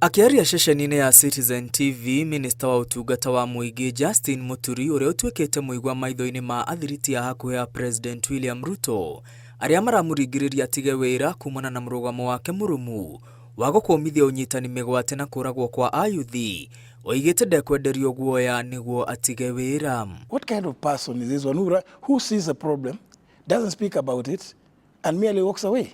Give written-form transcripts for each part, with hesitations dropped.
Akĩaria ceceni-inĩ ya Citizen TV, minista wa ũtungata wa mũingĩ Justin Muturi ũrĩa ũtuĩkĩte mũigua maitho-inĩ ma athiriti a hakuhĩ a President William Ruto arĩa maramũringĩrĩria atige wĩra kumana na mũrũgamo wake mũrũmu wa gũkũmithia ũnyitani mĩgwate na kũragwo kwa ayuthi, oigĩte ndekwenderio guoya nĩguo atige wĩra. What kind of person is this one who sees a problem, doesn't speak about it, and merely walks away?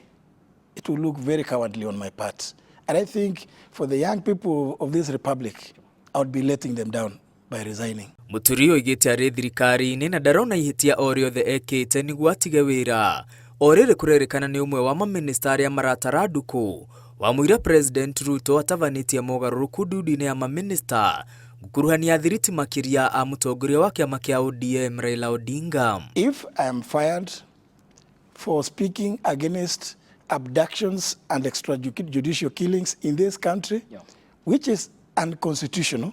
It will look very cowardly on my part. And I think for the young people of this republic, I would be letting them down by resigning. Muturi oigĩte arĩ thirikari-inĩ na ndarona ihĩtia o rĩothe ekĩte nĩguo atige wĩra. O rĩrĩ kũrerĩkana nĩ ũmwe wa mamĩnĩsta arĩa maratara ndukũ wamũira President Ruto atabanĩtie mogarũrũku ndundu-inĩ ya mamĩnĩsta gũkuruhania athiriti makĩria a mũtongoria wa kĩama kĩa ODM Raila Odinga. If I am fired for speaking against abductions and extrajudicial killings in this country, which is unconstitutional,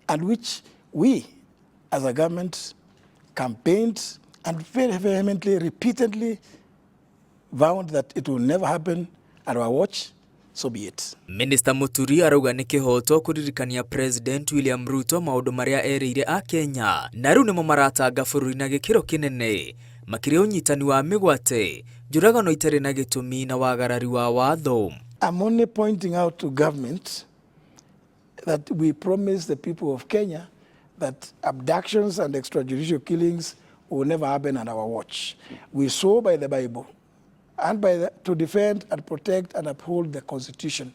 and which we as a government campaigned and very vehemently, repeatedly vowed that it will never happen at our watch, so be it. Minister Muturi arauga nĩ kĩhoto kũririkania President William Ruto maũndũ marĩa erĩire Akenya na rĩu nĩmo maratanga bũrũri na gĩkĩro kĩnene makĩria ũnyitani wa mĩgwate, njũragano itarĩ na gĩtũmi na wagarari wa watho. I'm only pointing out to government that we promised the people of Kenya that abductions and extrajudicial killings will never happen at our watch. We swore by the Bible and to defend and protect and uphold the Constitution,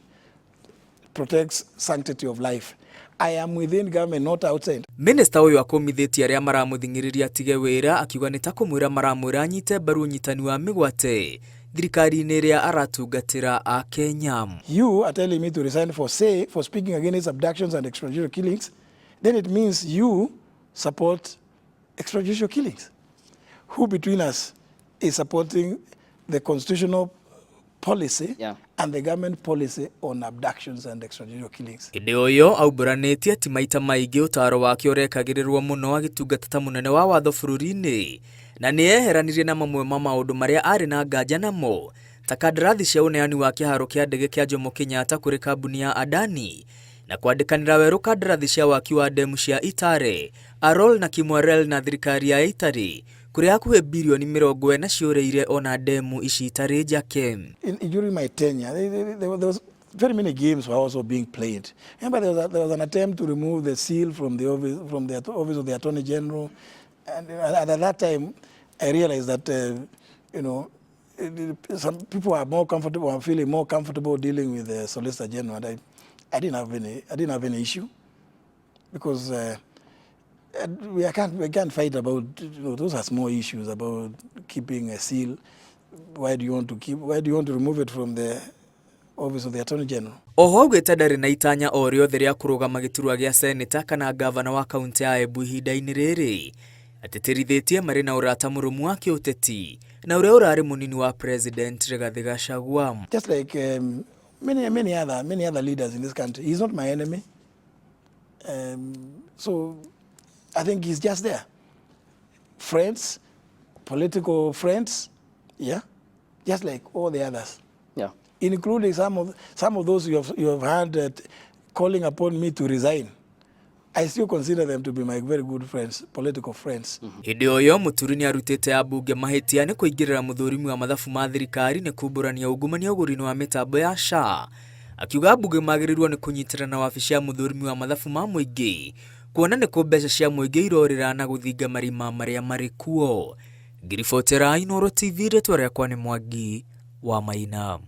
protects sanctity of life. I am within government, not outside. Minista ũyũ akũmithĩtie arĩa maramũthing'ĩrĩria atige wĩra akiuga nĩ ta kũmwĩra maramwĩra anyite mbaru ũnyitani wa mĩgwate thirikari-inĩ ĩrĩa aratungatĩra Akenya. You are telling me to resign for speaking against abductions and extrajudicial killings, then it means you support extrajudicial killings. Who between us is supporting the constitutional policy and the government policy on abductions and extrajudicial killings? Hĩndĩ o ĩyo aumbũranĩtie ti maita maingĩ ũtaaro wake ũrekagĩrĩrwo mũno agĩtungata ta mũnene wa watho bũrũri-inĩ na nĩ eheranirie na mamwe ma maũndũ marĩa arĩ na nganja namo ta kandarathi cia ũneani wa kĩharo kĩa ndege kĩa Jomo Kenyatta kũrĩ kambuni ya Adani na kwandĩkanĩra werũ kandarathi cia waki wa ndemu cia Itare, Arol na Kimwarer na thirikari ya Italy kũrĩa hakuhĩ birioni 40 ciũrĩire ona ndemu ici itarĩ njake. During my tenure, there was very many games were also being played. Remember, there was an attempt to remove the seal from the office of the Attorney General, and at that time, I realized that some people are more comfortable, are feeling more comfortable dealing with the Solicitor General. And I didn't have any issue because we can't fight about those are small issues about keeping a seal. Why do you want to remove it from the office of the Attorney General? Oho augĩte ndarĩ na itanya o rĩothe rĩa kũrũgama gĩturwa gĩa seneta kana ngavana wa kaunti ya Embu ihinda-inĩ rĩrĩ, atĩtĩrithĩtie marĩ na ũrata mũrũmu wa kĩũteti na ũrĩa ũrarĩ mũnini wa President Rigathĩ Gachagua. Just like many many other leaders in this country, he's not my enemy. So I think he's just there. Friends, political friends, yeah, just like all the others, including some of those you have had calling upon me to resign. I still consider them to be my very good friends, political friends. Hĩndĩ o ĩyo Mũturi nĩ arutĩte ambunge mahĩtia nĩ kũingĩrĩra mũthũrimi wa mathabu ma thirikari nĩ kumbũrania ungumania ũgũri-inĩ wa mĩtambo ya SHA, akiuga ambunge magĩrĩirwo nĩ kũnyitĩrĩra na wabici ya mũthũrimi wa mathabu ma mũingĩ kuona nĩ kũ mbeca cia mũingĩ irorĩra na gũthinga marima marĩa marĩ kuo. Ngiribotera Inooro TV, rĩtwa rĩakwa nĩ Mwangi wa Maina.